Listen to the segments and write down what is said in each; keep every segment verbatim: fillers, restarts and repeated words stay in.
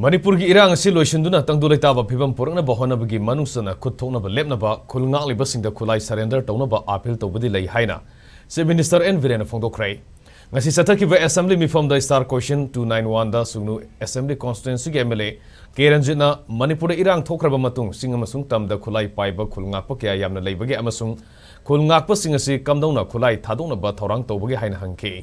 ꯃꯅꯤꯄꯨꯔꯒꯤ ꯏꯔꯥꯡ ꯑꯁꯤ ꯂꯣꯏꯁꯤꯟꯗꯨꯅ ꯇꯪꯗꯨ ꯂꯩꯇꯥꯕ ꯐꯤꯕꯝ ꯄꯨꯔꯛꯅꯕ ꯍꯣꯠꯅꯕꯒꯤ ꯃꯅꯨꯡ ꯆꯟꯅ ꯈꯨꯠ ꯊꯣꯛꯅꯕ ꯂꯦꯞꯅꯕ ꯈꯨꯜ ꯉꯥꯛꯂꯤꯕꯁꯤꯡꯗ ꯈꯨꯠꯂꯥꯏ surrender ꯇꯧꯅꯕ appeal ꯇꯧꯕꯗꯤ ꯂꯩ ꯍꯥꯏꯅ Chief Minister N ꯕꯤꯔꯦꯟꯅ ꯐꯣꯡꯗꯣꯛꯈ꯭ꯔꯦ꯫ ꯉꯁꯤ ꯆꯠꯊꯈꯤꯕ Assembly ꯃꯤꯐꯝꯗ Star Question two nine one ꯗ ꯁꯨꯒꯅꯨ Assembly Constituency ꯒꯤ M L A ꯀꯦ ꯔꯟꯖꯤꯠꯅ ꯃꯅꯤꯄꯨꯔꯗ ꯏꯔꯥꯡ ꯊꯣꯛꯈ꯭ꯔꯕ ꯃꯇꯨꯡ ꯆꯤꯡ ꯑꯃꯁꯨꯡ ꯇꯝꯗ ꯈꯨꯠꯂꯥꯏ ꯄꯥꯏꯕ ꯈꯨꯜ ꯉꯥꯛꯄ ꯀꯌꯥ ꯌꯥꯝꯅ ꯂꯩꯕꯒꯦ ꯑꯃꯁꯨꯡ ꯈꯨꯜ ꯉꯥꯛꯄꯁꯤꯡ ꯑꯁꯤ ꯀꯝꯗꯧꯅ ꯈꯨꯠꯂꯥꯏ ꯊꯥꯗꯣꯛꯅꯕ ꯊꯧꯔꯥꯡ ꯇꯧꯕꯒꯦ ꯍꯥꯏꯅ ꯍꯪꯈꯤ꯫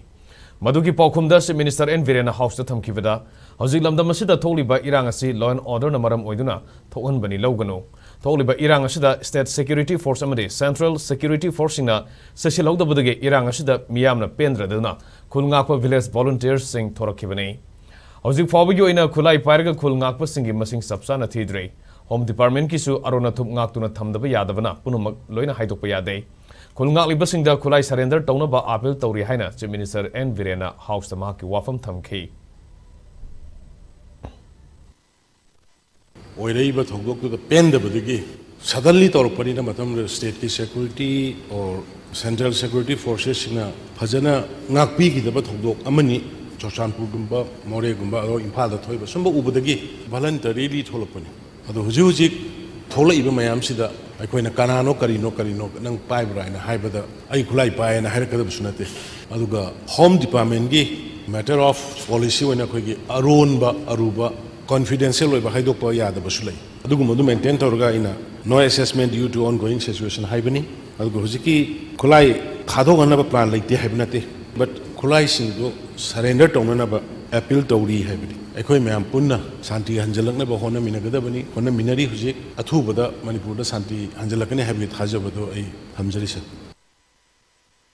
ꯃꯗꯨꯒꯤ ꯄꯥꯎꯈꯨꯝꯗ Chief Minister N ꯕꯤꯔꯦꯟꯅ House ꯇ ꯊꯝꯈꯤꯕꯗ, ꯍꯧꯖꯤꯛ ꯂꯝꯗꯝ ꯑꯁꯤꯗ ꯊꯣꯛꯂꯤꯕ ꯏꯔꯥꯡ ꯑꯁꯤ law and order ꯅ ꯃꯔꯝ ꯑꯣꯏꯗꯨꯅ ꯊꯣꯛꯍꯟꯕꯅꯤ ꯂꯧꯒꯅꯨ꯫ ꯊꯣꯛꯂꯤꯕ ꯏꯔꯥꯡ ꯑꯁꯤꯗ State Security Force ꯑꯃꯗꯤ Central Security Force ꯁꯤꯡꯅ ꯆꯦꯛꯁꯤꯜꯍꯧꯗꯕꯗꯒꯤ ꯏꯔꯥꯡ ꯑꯁꯤꯗ ꯃꯤꯌꯥꯝꯅ ꯄꯦꯟꯗ꯭ꯔꯗꯨꯅ ꯈꯨꯜ ꯉꯥꯛꯄ village volunteers ꯁꯤꯡ ꯊꯣꯔꯛꯈꯤꯕꯅꯤ꯫ ꯍꯧꯖꯤꯛ ꯐꯥꯎꯕꯒꯤ ꯑꯣꯏꯅ ꯈꯨꯠꯂꯥꯏ ꯄꯥꯏꯔꯒ ꯈꯨꯜ ꯉꯥꯛꯄꯁꯤꯡꯒꯤ ꯃꯁꯤꯡ ꯆꯞ ꯆꯥꯅ ꯊꯤꯗ꯭ꯔꯤ꯫ Home Department ꯀꯤꯁꯨ ꯑꯔꯣꯟ ꯑꯊꯨꯞ ꯉꯥꯛꯇꯨꯅ ꯊꯝꯗꯕ ꯌꯥꯗꯕꯅ ꯄꯨꯝꯅꯃꯛ ꯂꯣꯏꯅ ꯍꯥꯏꯗꯣꯛꯄ ꯌꯥꯗꯦ꯫ ꯈꯨꯜ ꯉꯥꯛꯂꯤꯕꯁꯤꯡꯗ ꯈꯨꯠꯂꯥꯏ surrender ꯇꯧꯅꯕ appeal ꯇꯧꯔꯤ ꯍꯥꯏꯅ Chief Minister N ꯕꯤꯔꯦꯟꯅ House ꯇ ꯃꯍꯥꯛꯀꯤ ꯋꯥꯐꯝ ꯊꯝꯈꯤ꯫ ꯑꯣꯏꯔꯛꯏꯕ ꯊꯧꯗꯣꯛꯇꯨꯗ ꯄꯦꯟꯗꯕꯗꯒꯤ suddenly ꯇꯧꯔꯛꯄꯅꯤꯅ, ꯃꯇꯝꯗꯨꯗ state ꯀꯤ security or central security forces ꯁꯤꯡꯅ ꯐꯖꯅ ꯉꯥꯛꯄꯤꯈꯤꯗꯕ ꯊꯧꯗꯣꯛ ꯑꯃꯅꯤ꯫ ꯆꯨꯔꯆꯥꯟꯄꯨꯔꯒꯨꯝꯕ, ꯃꯣꯔꯦꯒꯨꯝꯕ, ꯑꯗꯣ ꯏꯝꯐꯥꯜꯗ ꯊꯣꯛꯏꯕ ꯁꯨꯝꯕ ꯎꯕꯗꯒꯤ voluntarily ꯊꯣꯛꯂꯛꯄꯅꯤ꯫ ꯑꯗꯣ ꯍꯧꯖꯤꯛ ꯍꯧꯖꯤꯛ ꯊꯣꯛꯂꯛꯏꯕ ꯃꯌꯥꯝꯁꯤꯗ ꯑꯩꯈꯣꯏꯅ ꯀꯅꯥꯅꯣ, ꯀꯔꯤꯅꯣ, ꯀꯔꯤꯅꯣ ꯅꯪ ꯄꯥꯏꯕ꯭ꯔꯥ ꯍꯥꯏꯅ ꯍꯥꯏꯕꯗ, "ꯑꯩ ꯈꯨꯠꯂꯥꯏ ꯄꯥꯏ" ꯍꯥꯏꯅ ꯍꯥꯏꯔꯛꯀꯗꯕꯁꯨ ꯅꯠꯇꯦ꯫ ꯑꯗꯨꯒ Home Department ꯀꯤ matter of policy ꯑꯣꯏꯅ ꯑꯩꯈꯣꯏꯒꯤ ꯑꯔꯣꯟꯕ, ꯑꯔꯨꯕ, confidential ꯑꯣꯏꯕ ꯍꯥꯏꯗꯣꯛꯄ ꯌꯥꯗꯕꯁꯨ ꯂꯩ꯫ ꯑꯗꯨꯒꯨꯝꯕꯗꯨ maintain ꯇꯧꯔꯒ ꯑꯩꯅ "No assessment due to ongoing situation" ꯍꯥꯏꯕꯅꯤ꯫ ꯑꯗꯨꯒ ꯍꯧꯖꯤꯛꯀꯤ ꯈꯨꯠꯂꯥꯏ ꯊꯥꯗꯣꯛꯅꯅꯕ plan ꯂꯩꯇꯦ ꯍꯥꯏꯕ ꯅꯠꯇꯦ, but ꯈꯨꯠꯂꯥꯏꯁꯤꯡꯗꯨ surrender ꯇꯧꯅꯅꯕ appeal ꯇꯧꯔꯤ ꯍꯥꯏꯕꯅꯤ꯫ ꯑꯩꯈꯣꯏ ꯃꯌꯥꯝ ꯄꯨꯟꯅ ꯁꯥꯟꯇꯤ ꯍꯟꯖꯤꯜꯂꯛꯅꯕ ꯍꯣꯠꯅꯃꯤꯟꯅꯒꯗꯕꯅꯤ, ꯍꯣꯠꯅꯃꯤꯟꯅꯔꯤ꯫ ꯍꯧꯖꯤꯛ ꯑꯊꯨꯕꯗ ꯃꯅꯤꯄꯨꯔꯗ ꯁꯥꯟꯇꯤ ꯍꯟꯖꯤꯜꯂꯛꯀꯅꯤ ꯍꯥꯏꯕꯒꯤ ꯊꯥꯖꯕꯗꯨ ꯑꯩ ꯊꯝꯖꯔꯤ, sir꯫